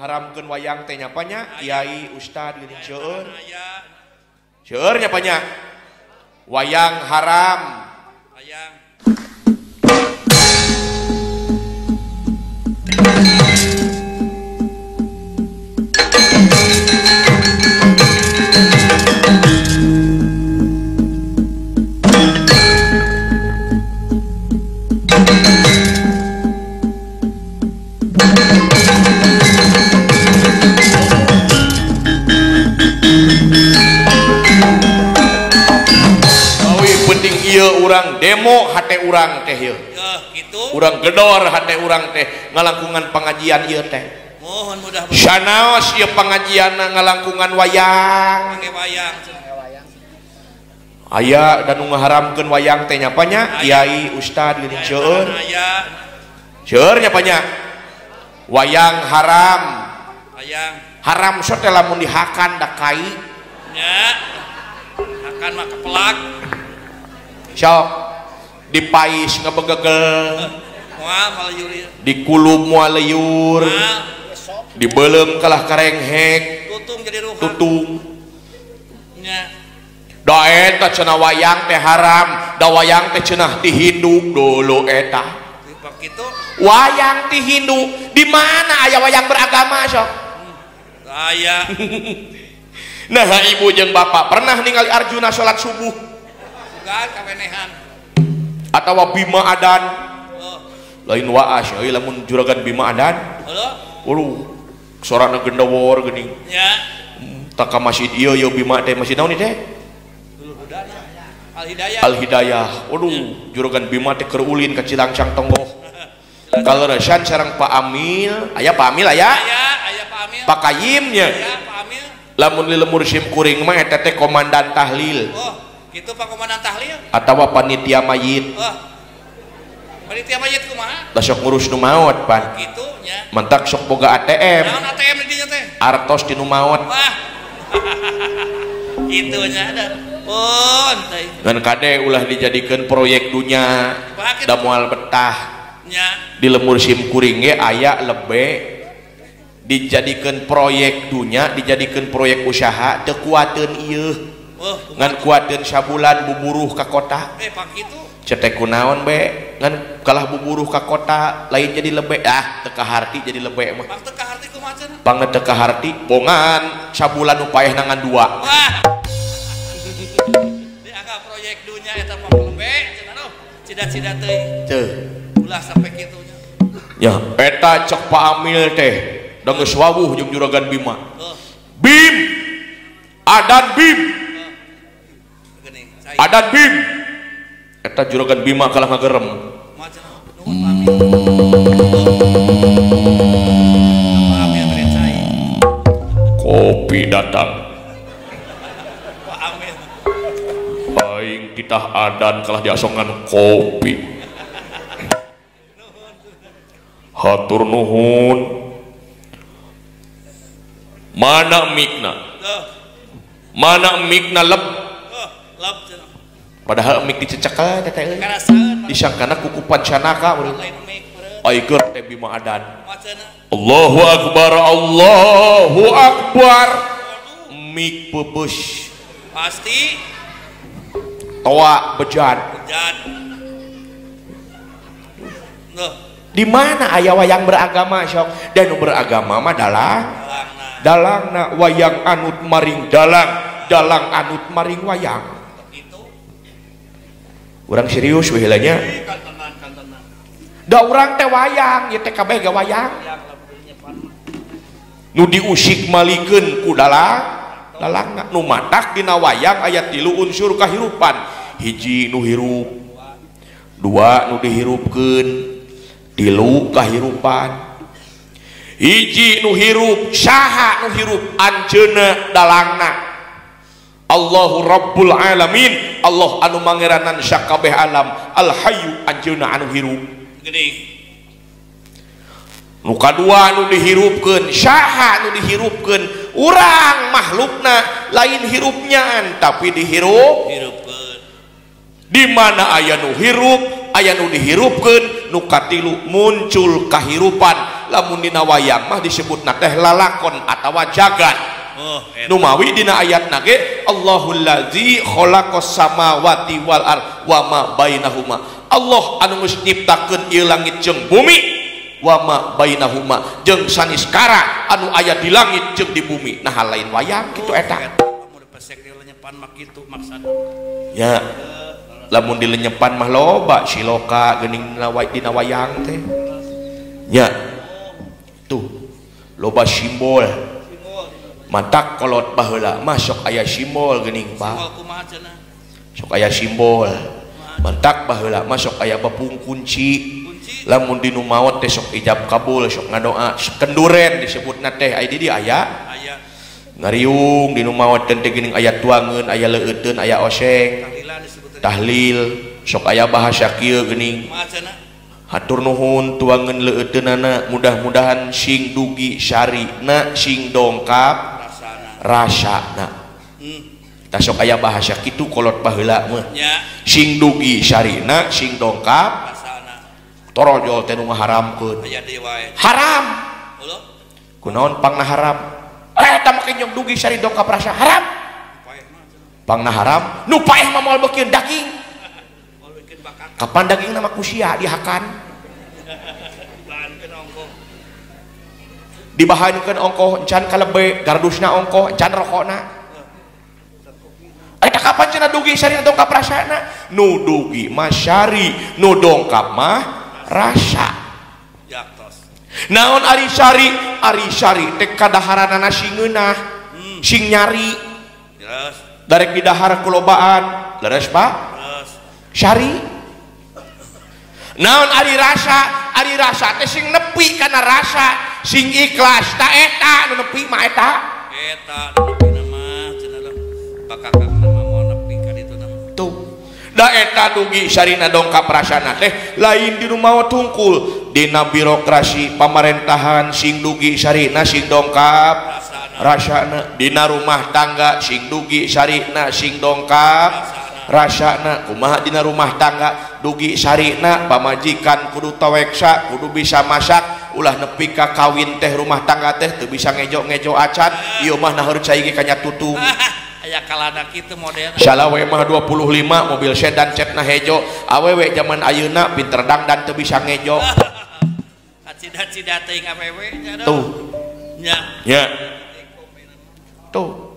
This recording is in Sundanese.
Haramkeun wayang teh nya nya kiai ustad geuning seueur. Seueur nya nya. Wayang haram. Wayang. Ieu urang demo hate urang teh ieu. Kitu. Urang gedor hate urang teh ngalangkungan pengajian ieu teh. Mohon mudah. Sanaos ieu pengajianna ngalangkungan wayang. Pake wayang. Aya dan nu ngaharamkeun wayang teh nya nya kiai ustad geuning seueur. Seueur nya nya. Wayang haram. Wayang. Haram sok teh lamun dihakan da kai. Nya. Hakan mah kepelak. Sok dipais ngebegegel, dikulub moal liur, dibelem kalah karenghek, tutung jadi ruhak. Tutung. Da eta cenah wayang teh haram, da wayang teh cenah ti Hindu dulu eta. Wayang ti Hindu, di mana aya wayang beragama sok? Aya. Nah, ibu jeung bapak pernah ningali Arjuna salat subuh? Atau Bima Adan. Oh. Lain waas euy lamun juragan Bima Adan. Waduh, sorana gendawor geuning. Nya. Tak ka masjid ieu ieu Bima teh masjid naon teh? Al Hidayah. Al Hidayah. Waduh, juragan Bima teh keur ulin ka Cilangcang tonggoh. Kaleresan sareng Pak Amil, aya Pak Amil aya? Aya, aya Pak Amil. Pak Kayim nya. Aya Pak Amil. Lamun di lemur sim kuring mah eta teh komandan tahlil. Oh. Gitu Pak Komandan Tahlil atawa panitia mayit. Wah. Panitia mayit kumaha? Da sok ngurus nu maot pan. Kitu nya. Mantak sok boga ATM. Naon ATM di dinya teh? Artos di nu maot. Wah. Kitu nya ada. Pun teh. Ngan kade ulah dijadikeun proyek dunya da moal betah. Nya. Di lemur sim kuring ge aya lebe dijadikeun proyek dunya, dijadikeun proyek usaha teu kuateun ieu. Ngan kuateun sabulan buburuh ka kota. Cetek kunaon be ngan kalah buburuh ka kota lain jadi lebe ah teu kaharti jadi lebe mah. Pang teu kaharti kumaha cenah? Pang teu kaharti bongan sabulan nu paeh nangan dua. Wah. Dianggap proyek dunya eta mah lebe cenah noh. Cida-cida teuing. Teu. Ulah sampe kitu nya. Ya eta cek Pak Amil teh da geus wawuh jeung juragan Bima. Bim. Adan Bim. Adan Bim eta juragan Bima kalah ngagerem. Kopi datang. Aing titah adan kalah diasongan kopi. Hatur nuhun. Mana mikna? Mana mikna leb? Padahal mik dicecekel teh euy. Disangkana kukupan canaka urang. Ai keur teh Bima adan. Allahu akbar, Allahu akbar. Mik peupeus. Pasti toa bejan. Bejan. Di mana aya wayang beragama sok? Dan nu beragama mah dalang. Dalangna wayang anut maring dalang, dalang anut maring wayang. Urang serius we heula nya. Da urang teh wayang, ieu teh kabeh ge wayang. Nu diusik malikeun ku dalang, dalangna nu matak dina wayang aya 3 unsur kahirupan. Hiji nu hirup, dua nu dihirupkeun, tilu kahirupan. Hiji nu hirup, saha nu hirup anjeunna dalangna. Allahu Rabbul Alamin, Allah anu mangeranan sakabeh alam, Al Hayyu anjeunna anu hirup. Geuning. Nu kadua anu dihirupkeun, saha anu dihirupkeun? Urang makhlukna lain hirupnyaan tapi dihirup. Hirupkeun. Di mana aya nu hirup, aya nu dihirupkeun, nu katilu muncul kahirupan. Lamun dina wayang mah disebutna teh lalakon atawa jagat. Nu mawi dina ayatna ge Allahul ladzi khalaqas samawati wal ard wa ma bainahuma. Allah anu geus nyiptakeun ieu langit jeung bumi wa ma bainahuma jeung saniskara anu aya di langit jeung di bumi. Nah lain wayang kitu eta. Ya lamun dilenyepan mah loba siloka geuning dina wayang teh. Ya tuh loba simbol. Matak kolot baheula mah sok aya simbol geuning Pak. Sok aya simbol. Matak baheula mah sok aya bepung kunci. Lamun dinu maot teh sok ijab kabul, sok ngadoa, kenduren disebutna teh. Aya di dieu aya. Ngariung dinu maot teh geuning aya tuangeun, aya leueuteun, aya oseng. Tahlil sok aya bahasa kieu geuning. Hatur nuhun tuangeun leueuteunana, mudah-mudahan sing dugi syarina sing dongkap rasana. Tah sok aya bahasa kitu kolot baheula mah. Sing dugi syarina sing dongkap rasana. Torojol teh nu ngaharamkeun. Haram. Kunaon pangna haram? Eta make nyong dugi syari dongkap rasa haram. Pangna haram, nu paeh mah moal beukeun daging. Kapan daging nama kusia dihakan? Dibahankeun ongkoh encan kalebe, gardusna ongkoh encan rokokna. Eta kapan cenah dugi syari dongkap rasana? Nu dugi mah syari, nu dongkap mah rasa. Naon ari syari? Ari syari teh kadaharanana sing ngeunah, sing nyari. Darek didahar kulobaan, leres Pak? Syari. Naon ari rasa? Ari rasa teh sing nepi kana rasa, sing ikhlas ta eta nu nepi mah eta. Eta nu nepi mah cenah bakakakna mah moal nepi ka ditu mah. Tuh. Da eta dugi syarina dongkap rasana teh lain di maot hungkul, dina birokrasi pamarentahan sing dugi syarina sing dongkap rasana, dina rumah tangga sing dugi syarina sing dongkap rasana. Kumaha dina rumah tangga dugi sarina pamajikan kudu taweksa, kudu bisa masak, ulah nepi ka kawin teh rumah tangga teh teu bisa ngejo-ngejo acan, ieu mah naheur cai ge kanya tutung. Aya kalana kitu modelna. Salawe mah 25 mobil sedan cetna hejo, awewe zaman ayeuna pinter dangdan teu bisa ngejo. Cida-cida teuing awewe nya. Tuh. Nya. Nya. Tuh.